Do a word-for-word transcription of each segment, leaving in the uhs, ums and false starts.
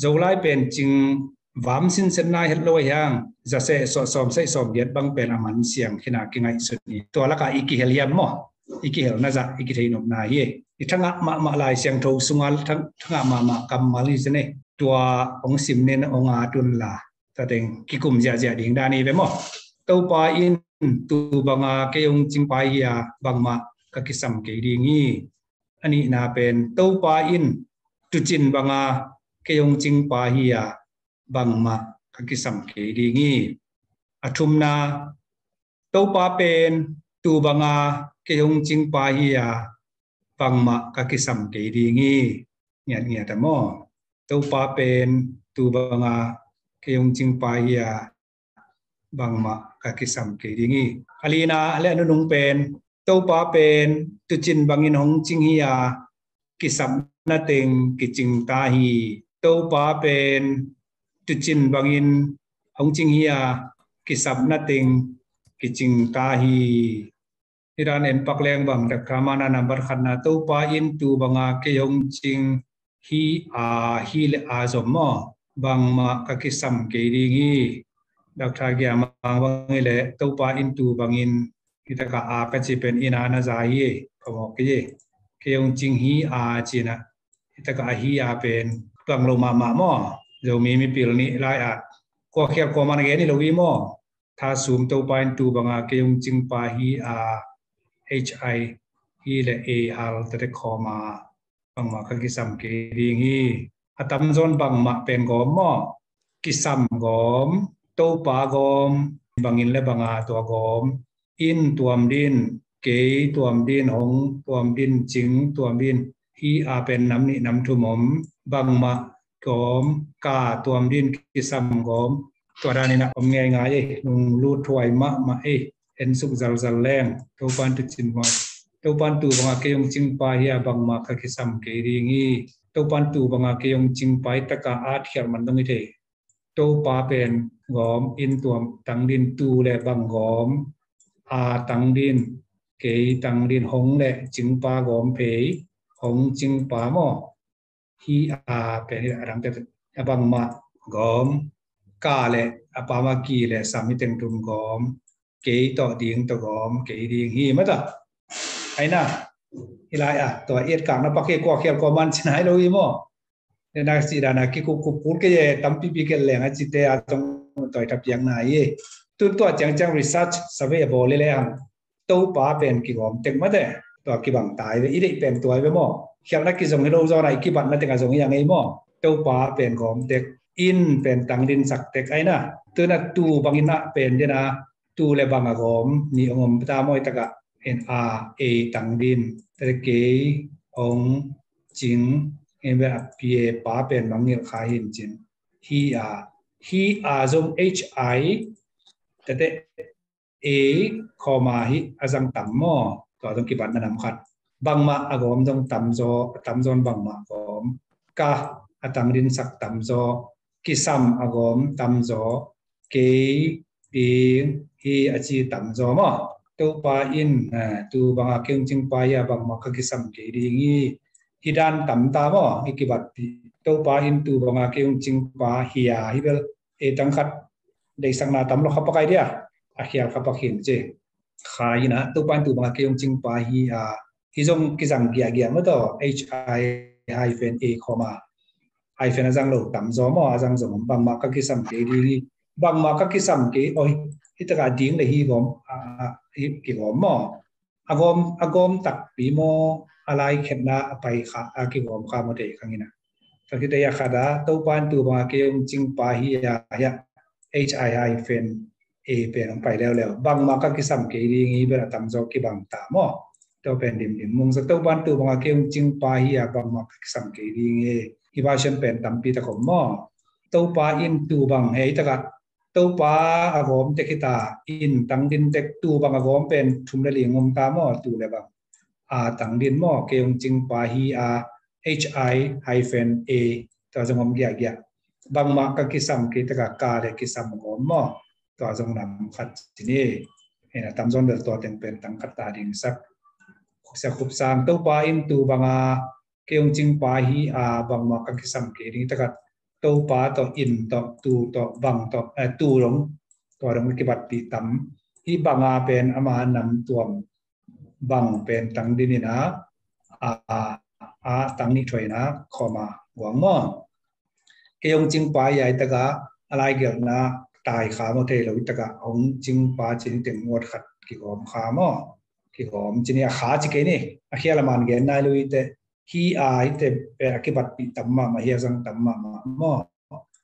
Zolai pen cing vam sinsen nai het lo a hiang, zaseh sawm sawm seh sawm giat bang pen a man siang khin a kingaihsun hi. Tua lakah i kihel hiam maw? I kihel na zah i kithei nopna hi. I thangah mahmah Lai Siangtho sungah thang-, thangah mahmah kammal hi zen e. Tua hong sim nin hong at un la, tua teng kikum ziahziah ding dan hi ve maw? Topa in, tu banga kei hong cingpa hi a, bangmah ka kisam kei ding hi. A nihna pen, Topa in tucin banga kei hong cingpa hi a, bangmah ka kisam kei ding hi. A thumna, Topa pen tu banga kei hong cingpa hi a, bangmah ka kisam kei ding hi. Ngiatngiat a maw? Topa pen tu banga kei hong cingpa hi a, bangmah ka kisam kei ding hi. A lina le a nunung pen, Topa pen tucin bangin hong cing hi a, kisapna teng kicing ta hi. Topa pen tucin bangin hong cing hi a, kisapna teng kicing ta hi. Hi dan en pak leng bang, Doctor Mana nambat khatna, Topa in tu banga kei hong cing hi a, hi le a zom maw, bangmah ka kisam kei ding hi. Doctor Giamang bang hi le, Topa in tu bangin, hi taka a ka ci pen ina na za hi, ka mawk hi. Kei hong cing hi a cina, hi taka a hi a pen bang lo mahmah maw? Zomi mipil nih lai-at kua khial kua man gen hi lo hi maw? Tha sum, Topa in tu banga kei hong cingpa hi a, H I hi le A hal tate khawm a, bangmah ka kisam kei ding hi. A tamzawn bangmah pen gawm maw? Kisam gawm, Topa gawm, bangin le banga tua gawm. In tuam din, kei tuam din, hong tuam din, cing tuam din, hi a pen nam nih nam thum om, bangmah gawm, ka tuam din, kisam gawm. Tua danin a om ngeingai ei, lunglut huai mahmah ei, en suk zalzal leng. Topan tu cin huai, Topan tu banga kei hong cingpa hi a, bangmah ka kisam kei ding hi. Topan tu banga kei hong cingpa hi taka at khial man dong hi thei. Topa pen gawm, in tuam tang din, tu le bang gawm, a tang din, kei tang din, hong le cingpa gawm phei, hong cingpa maw? Hi a pen hi a dangte a bangmah gawm, ka le a pama ki le sam hi teng tum gawm, kei tawh ding tawh gawm, kei ding hi mata. Aina, hi lai a, tua et kak na pak hi kua khial kua man cin hai lo hi maw? Nena si dana kikup kup kul ke ye tampipi ke leng a cite a tong toi tap yang na ye. Tun tua ciang ciang research survey a bawl le le hang. Topa pen kigawm tek mate. Tua kibang tai ve, i deih pen tua ve maw? Khialna kizong hi lo zaw na i kibatna teng a zong hi a ngei maw? Topa pen gawm tek, in pen tang din sak tek aina. Tuna tu bangin a pen dena, tu le bang a gawm ni ong om ta maw i taka. En a, a tang din, tate kei, ong, cing, en ve a pie pa pen mangngilh kha hin cin. Hi a, hi a zong H I, tate a, comma hi a zang tam maw? Tua zong kibatna nam khat. Bangmah a gawm zong tam zaw, a tam zawn bangmah gawm. Ka a tang din sak tam zaw. Kisam a gawm tam zaw. Kei, ding, hi a ci tam zaw maw? Topa in, eh, tu banga kei hong cingpa hi a, bangmah ka kisam kei ding hi. Hi dan tam ta maw? I kibatpih. Topa in tu banga kei hong cingpa hi a, hi bel, a tang khat deihsakna tam lo kha pakai dia. A khial kha pak hin ci. Kha hi na, Topa in tu banga kei hong cingpa hi a, hi zong kizang giahgiah maw taw, H I hyphen a comma. Hyphen a zang lo tam zaw maw, a zang zong bangmah ka kisam kei ding hi. Bangmah ka kisam kei, oi, hi taka ding le hi gawm, a, a, hi kigawm maw? A gawm, a gawm takpi maw, a lai khetna a pai kha, a kigawm kha maw thei khang hi na. Tua khit a khat a, Topa in tu banga kei hong cingpa hi a, hi a, H I hyphen a pen hong pai leuleu. Bangmah ka kisam kei ding hi bel a tam zaw kibang ta maw? Tua pen dimdim mungsa, Topa in tu banga kei hong cingpa hi a, bangmah ka kisam kei ding hi. Hi version pen tampi tak om maw? Topa in tu bang hei taka, Topa a gawm tek hi ta, in tang din tek, tu bang a gawm pen thum le ling om ta maw? Tu le bang. A tang din maw, kei hong cingpa hi a, H I hyphen a, tua zong om giahgiah. Bangmah ka kisam kei taka, ka le kisam gawm maw? Tua zong nam khat ci ni. Hena tam zawn bel tua teng pen tang khat ta ding sak. Khupsa khupsang, Topa in tu banga kei hong cingpa hi a, bangmah ka kisam kei ding taka, Topa tawh, in tawh, tu tawh, bang tawh, eh, tu dong, tua dong a kibatpih tam. Hih banga pen ama nam tuam bang pen tang din in a, a, a tang nih thuai in a, comma guang maw. Kei hong cingpa hi a, hih takah a laigelhna tai kha maw, thei lo, hih takah hong cingpa ci-in hih teng word khat kigawm kha maw. Kigawm ci-in a kha ci kei ni. A khial a man gen nai lo hi teh. Hih a, hih teh pen a kibatpih tam mahmah, hih a zang tam mahmah maw.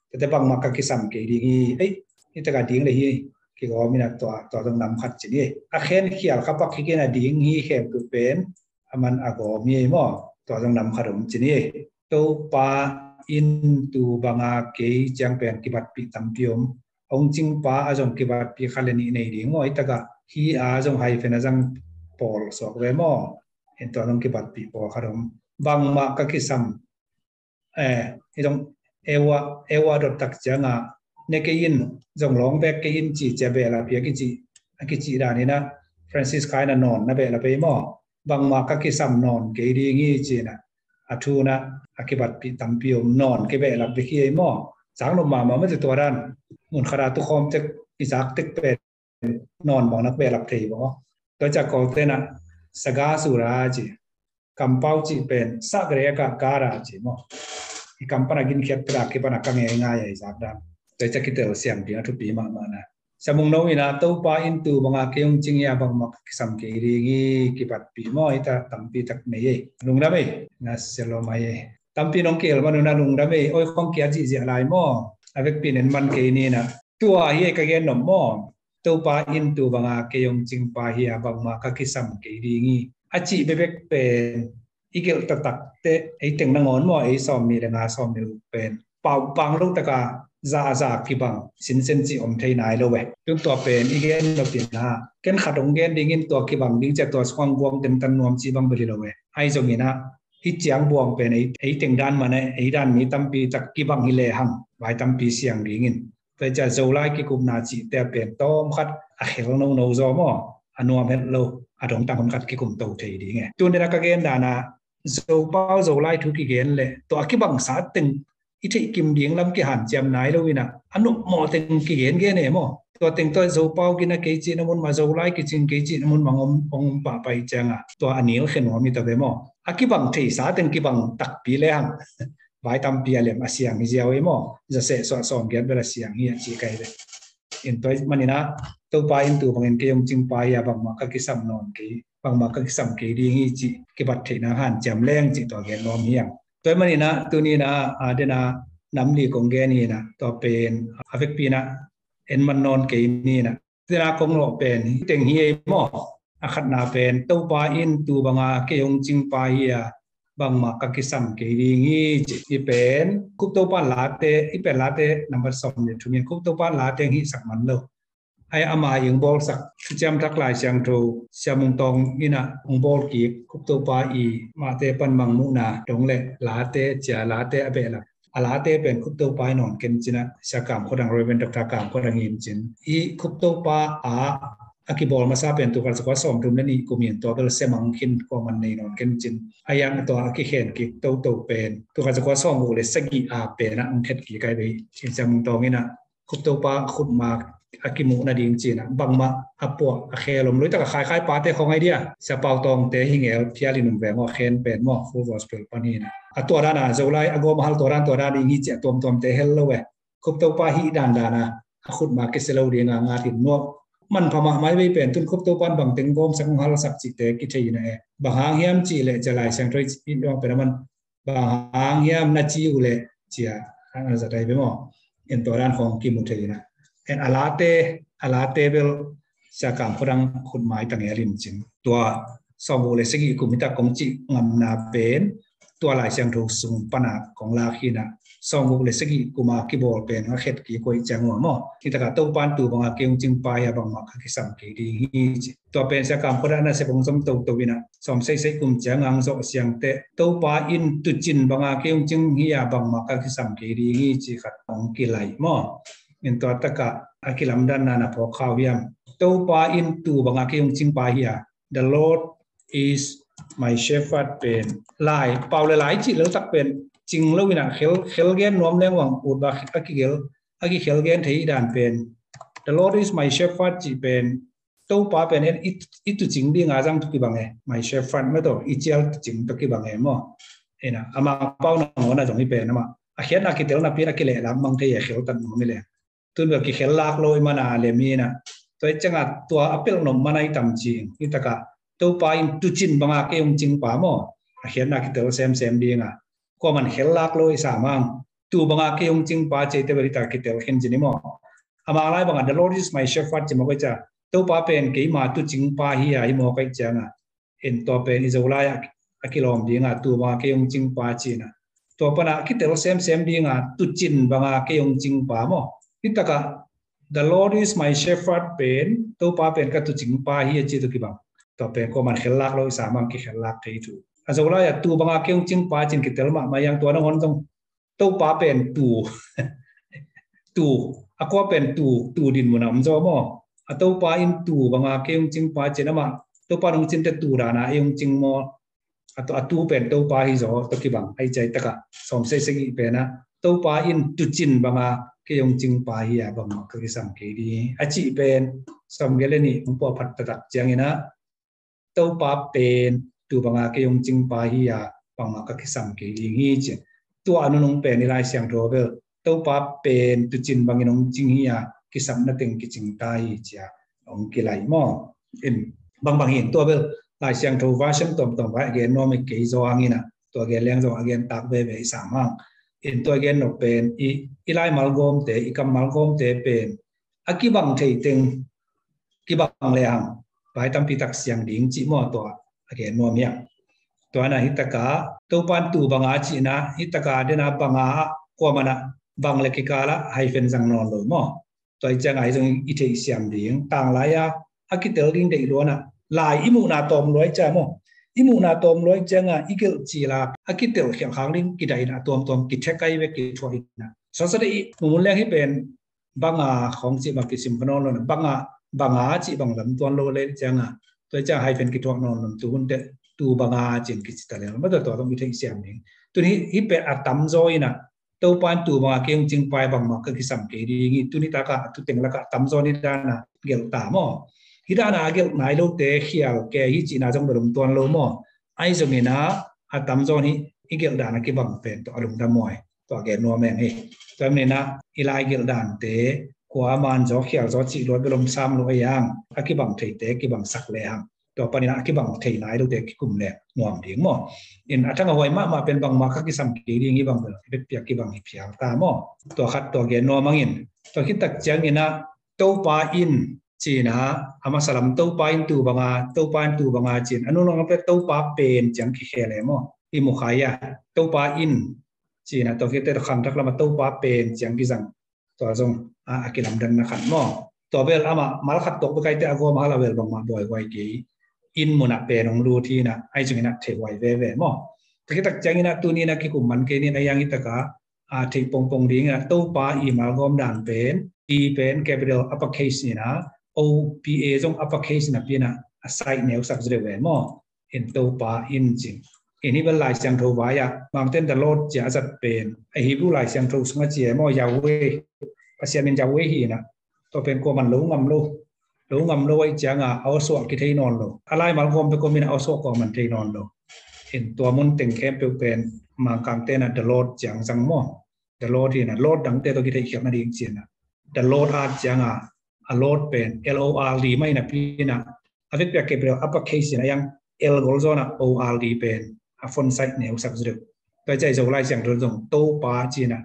Tua teh bangmah ka kisam kei ding hi. Ei, hih takah ding le hi. Kigawm in a tua, tua zong nam khat ci ni. A khen khial kha pak hi kei in a ding hi khempeuh pen a man a gawm hi maw. Tua zong nam khat om ci ni. Topa in tu banga kei ciang pen kibatpih tampi om. Hong cingpa a zong kibatpih khat le nih nei ding maw. Hih takah hih a zong hyphen a zang pawl suak ve maw. In tua zong kibatpih pawl khat om. Bangmah ka kisam. Eh, hih zong ewa, ewa dot tak cianga ne kei in, zong lawng bek kei in ci cia behlap hi a kici, a kici dan in a Francis Kha in a nawn na behlap hi maw. Bangmah ka kisam nawn kei ding hi ci-in a, a thu in a, a kibatpih tampi om, nawn kei behlap bek hi ei maw. Zak nop mahmah mah ci tua dan. Mun khat a tukhawm tek, i zak tek pen nawn bang nak behlap thei bang aw. Tua ciang Kawlte in a saga sura ci. Kampau cih pen sa Greek ah gara ci maw. I kam pan a ginkhiat tek a kipan a ka ngeingai a i zak dan. Tua ciang kitel siam ding a thupi mahmah na. Sia Mung No in a Topa in tu banga kei hong cing hi a bangmah ka kisam kei ding hi kibatpih maw. Hih ta tampi tak nei ei. Lungdam ei. Na sia lawm ei. Tampi nong kihel man un a lungdam ei. Oi khong kia zihziah lai maw. A vekpi in en man kei ni na. Tua hi ei ka gen nop maw. Topa in tu banga kei hong cingpa hi a bangmah ka kisam kei ding hi. A cih bekbek pen i gelh taktak teh ei teng nangawn maw, ei sawm nih le nga, sawm nih le guk pen paupang lo taka za a za kibang sinsen cih om thei nai lo ve. Tun tua pen i gen nop in a, ken khat hong gen dingin tua kibang ding cia tua sungah guang tentan nuam cih bang bel hi lo ve. Ahi zongin a, hih ciang buang pen ei, ei teng dan man a, ei dan mi tampi tak kibang hi lehang vai tampi siang dingin. Tua ciang Zolai kikupna cihte a pen tawm khat a khel nono zaw maw, a nuam het lo, a dongtang hun khat kikum to thei ding e. Tun dena ka gen dana Zopau Zolai thu kigen le tua a kibangsa teng i theih kim ding lam kihanciam nai lo in a, a nopmawh teng kigen gen e maw. Tua teng tua Zopau gina kei cihna mun mah, Zolai kicing kei cihna mun mah hong om, hong om pahpah hi cianga tua a nilkhe nuam hi ta ve maw. A kibang theihsa teng kibang takpi lehang vai tampi a lem a siang hi ziau ei maw. Zaseh suah sawm giat bel a siang hi a ci kai ve. In tua manin a Topa in tu bangin kei hong cingpa hi a bangmah ka kisam nawn kei, bangmah ka kisam kei ding hi cih kibat theihna hanciam leng cih tua gen nuam hi ang. Tua manin a tuni in a, a dena nam li kong gen hi in a, tua pen a vekpi in a en man nawn kei ni in a. Tua kong lawh pen hi teng hi ei maw. A khatna pen Topa in tu banga kei hong cingpa hi a bangmah ka kisam kei ding hi ci. Hi pen Khup Topa Late, hi pen Late number sawm le thum hi. Khup Topa Late hong hihsak man lo. Ai ama i hong bawlsak Thuciam Thak Lai Siangtho Sia Mung Tawng in a hong bawl kik Khup Topa i mahte pan mangmuhna dong le Late cia Late a behlap. A Late pen Khup Topa i nawn ken cin a, Sia Kam Khua Dang, Reverend Doctor Kam Khua Dang in cin. I Khup Topa a, a kibawl masa pen tul khat za kua sawmthum le nih kum in tua bel semang khin kua man nei nawn ken cin. A yang a tua a kikhen kik toto pen tul khat za kua sawmguk le sagih a pen a hong khet kik ai bei. Cin Sia Mung Tawng in a Khup Topa khutma a kimuh nading cin a bangmah a puah a khe lom lui taka khaikhai pate khong ai dia. Sia Pau Tawngte hi ngel phial in um veng aw, khen pen maw Full Gospel pan hi na. A tua dan a Zolai a gawm a hal tua dan tua dan ding hi ci a tuamtuamte hel lo e. Khup Topa hih dandan a a khutma kisia lo ding a ngat in nuam. Manpha mahmah i bei pen tun Khup Topa in bangteng gawmsak hong halsak cihte kithei na e. Bang hang hiam cih leh cia Lai Siangtho i cih dong pen a man bang hang hiam na ci uh leh cia hang a za dai be maw. En tua dan khong kimu thei na. En a Late, a Late bel Sia Kam Khua Dang khutma i tang e a lim cin. Tua sawmguk le sagih kum hi tak kong cih ngamna pen tua Lai Siangtho sung pana kong lak hi na. Sawmguk le sagih kuma kibawl pen a khet kik kuai ciang uh maw. Hi taka Topa in tu banga kei hong cingpa hi a bangmah ka kisam kei ding hi ci. Tua pen Sia Kam Khua Dang a nasep hong zom toto in a sawm seisei kum ciang ang zawh siangte Topa in tucin banga kei hong cing hi a bangmah ka kisam kei ding hi ci khat hong kilai maw. In tua taka a kilamdanna na phawk khau hiam. Topa in tu banga kei hong cingpa hi a. The Lord is My shepherd pen, lai, pau le lai cih lel tak pen cing lo in ah, khel, khel gen nuam leng vang ut va a kigel, a kikhel gen thei dan pen, "The Lord is my shepherd," cih pen, Topa pen en i, i tucing ding a zang tawh kibang e, "My shepherd" mah tawh, i cial tucing tawh kibang e maw. Ina, a Mangpau nangawn ah zong hi pen amah a khiatna kitel napi in a kilehlak mang thei a, khel tak nuam hi leh. Tun bel kikhel lak lo i man a lem in ah, tua i ciang a tua a pelh nop man a i tam cing. Hi tak a, "Topa in tucin bang a kei hong cing pa" maw, a khiatna kitel semsem ding a, kuaman khel lak lo i sam hang, "Tuu bang a kei hong cing pa," ci-a te bel hi tak a kitel khin ci ni maw. A Mang lai bang a, "The Lord is my shepherd," ci mawk i ciang, "Topa pen keima tucing pa hi a," hi mawk i ciang a, en, tua pen i Zolai ah a kilawm ding a, "Tuu bang a kei hong cing pa," ci-in ah, tua pan a kitel semsem ding a, "Tucin bang a kei hong cing pa" maw. Hi tak a, "The Lord is my shepherd" pen, "Topa pen ka tucing pa hi a," cih tawh kibang. Tua pen kuaman khel lak lo i sam hang, kikhel lak thei thu. A Zolai ah "Tuu bang a kei hong cing pa," ci-in kitel mahmah hi hang, tua nangawn zong Topa pen tuu, tuu, a kua pen tuu, tuu din mun a om zaw maw. A "Topa in tuu bang a kei hong cing pa," ci-in amah, Topa in hong cin teh tuu dan a ei hong cing maw. A tuu, a tuu pen Topa hi zaw tawh kibang. Ahi ciang hi tak a, sawm sagih pen ah, "Topa in tucin bang a kei hong cing pa hi a, bangmah ka kisam kei ding hi," a cih pen sawm sagih le nih hong puahphat taktak ciangin ah, "Topa pen tuu bang a kei hong cing pa hi a, bangmah ka kisam kei ding hi," ci-in. Tua a nunung pen i Lai Siangtho bel, "Topa pen tucin bangin hong cing hi a, kisapna teng kicing ta hi," ci-a hong kilai maw. In, bangbang hi in, tua bel Lai Siangtho version tuamtuam vai a gen nuam hi kei zaw hang in ah, tua gen leng zong a gen tak veve i sam hang. In, tua gen nop pen i, i laimal gawmte, i kammal gawmte pen a kibang thei teng kibang le hang, vai tampi tak siang ding cih maw, tua a gen nuam hi hang. Tua in ah hi tak a, "Topa in tuu bang a," cihna, hi tak a den a "bang a" ah, kuaman ah bang le kikal ah hyphen zang nawn lo maw. Tua i ciang a hi zong i theihsiam ding. Tanglai a a kitel ding deih luan ah, lai i muhna tawm lua i ciang maw, i muhna tawm lua i ciang a i gelh cil a a kitel khialh khak ding kidai in ah, a tuamtuam kithek ai ve, kithuah in ah. Sawsa de i mumun leng hi pen "bang a" khawng cih bang kisim kha nawn lo na, "bang a, bang a" cih bang lam tuan lo le ciang a, tua i ciang hyphen kithuah nawn lo, tu hun teh "tuu bang a" ci-in kici ta le lo. Mah tua, tua zong i theihsiam ding. Tun hi, hi pen a tamzaw in ah, "Topa in tuu bang a kei hong cing pa hi a, bangmah ka kisam kei ding hi," tuni tak a a thuteng lak ah a tamzaw in hi dan a gelh ta maw. Hi dan a a gelh nai lote khial kei hi cihna zong bel om tuan lo maw. Ahi zongin ah a tamzaw in hi, i gelh dan a kibang pen tawh a lungdam huai. Tua gen nuam eng hi. Tua manin ah i lai gelh dante, kua man zaw, khial zaw cih luat bel om sam lo a hi hang, a kibang theite kibangsak le hang, tua panin ah a kibang thei nai lote kikum le nuam ding maw. In, a thangah huai mahmah pen "bangmah ka kisam kei ding hi" bang bel, i vekpi a kibang hi phial ta maw. Tua khat, tua gen nuam hang in. Tua khit tak ciangin ah, "Topa in," ci-in ah, a masa lam "Topa in tuu bang a, Topa in tuu bang a," ci-in, a nunung lam pen "Topa pen" ciang kikhel e maw. I mu kha hi a, "Topa in," ci-in ah, tua khit teh khang thak lam ah "Topa pen" ciang kizang. Tua zong a, a kilamdanna khat maw. Tua bel amah mal khat tuak bek hi teh, a gawm hal a bel bangmah buaihuai kei. "In" mun ah "pen" hong lut hi in ah, ahi zongin ah thei huai veve maw. Tua khit tak ciangin ah tuni in ah kikum man kei ni in ah, a hi hang hi tak a, a, theih pongpong dingin ah, "Topa" i mal gawm dan pen, "T" pen capital uppercase in ah, "O P A" zong uppercase napi in ah, a side neusak zaw deuh ve maw. In, "Topa in," ci. In, hi bel Lai Siangtho vai ah Mangte'n "the Lord" ci-a a zat pen, a Hebrew Lai Siangtho sungah ci e maw, Yahweh, Pasian min Yahweh hi in ah, tua pen kuaman lo ngam lo, lo ngam lo ahih ciang a, a awsuah kithei nawn lo. A laimal gawm bek om in ah a awsuah kuaman thei nawn lo. In, tua mun teng khempeuh pen Mangkangte'n ah "the Lord" ciang zang maw. "The Lord" hi in ah, Lord dangte tawh kitheihkhialh nading ci-in ah, "the Lord" at ciang a, a "Lord" pen L O R D mah hi napi in ah, a vekpi a capital uppercase in ah, a hi hang L gol zaw in ah O R D pen a font size neusak zaw deuh. Tua i ciang Zolai Siangtho zong "Topa" ci-in ah,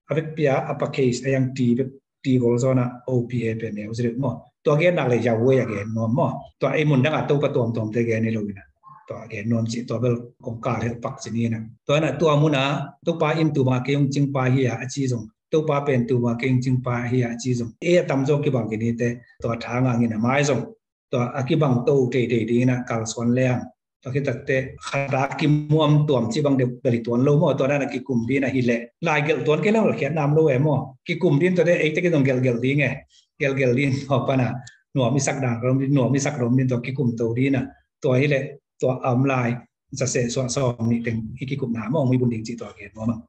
a vekpi a uppercase, a hi hang T bek, T gol zaw in ah O P A pen neu zaw deuh maw. Tua gen nak leh Yahweh a gen nuam maw. Tua ei mun dang a Topa tuamtuamte gen hi lo in ah, tua a gen nuam cih, tua bel kong kal helh pak ci ni in ah. Tua in ah tua mun ah, "Topa in tuu bang a kei hong cing pa hi a," a ci zong, "Topa pen tuu bang a kei hong cing pa hi a," a ci zong, ei a tamzaw kibang kei ni teh, tua tha ngah ing in ah, mai zong tua a kibang to teitei dingin ah kalsuan leng. Tua khit tak teh khat a kimuam tuam cih bang deuh bel hi tuan lo maw, tua dan a kikum dingin ah hi leh. Lai gelh tuan kei leng bel khiatna om lo e maw. Kikum dingin tua teh ei teh kei zong gelhgelh ding e. Gelhgelh dingin tua pan a nuam i sak dan ka om ding, nuam i sak dan om ding, tua kikum to dingin ah. Tua hi leh tua a om lai, zaseh suah sawm nih teng i kikupna maw, hong i bun ding cih tua gen maw.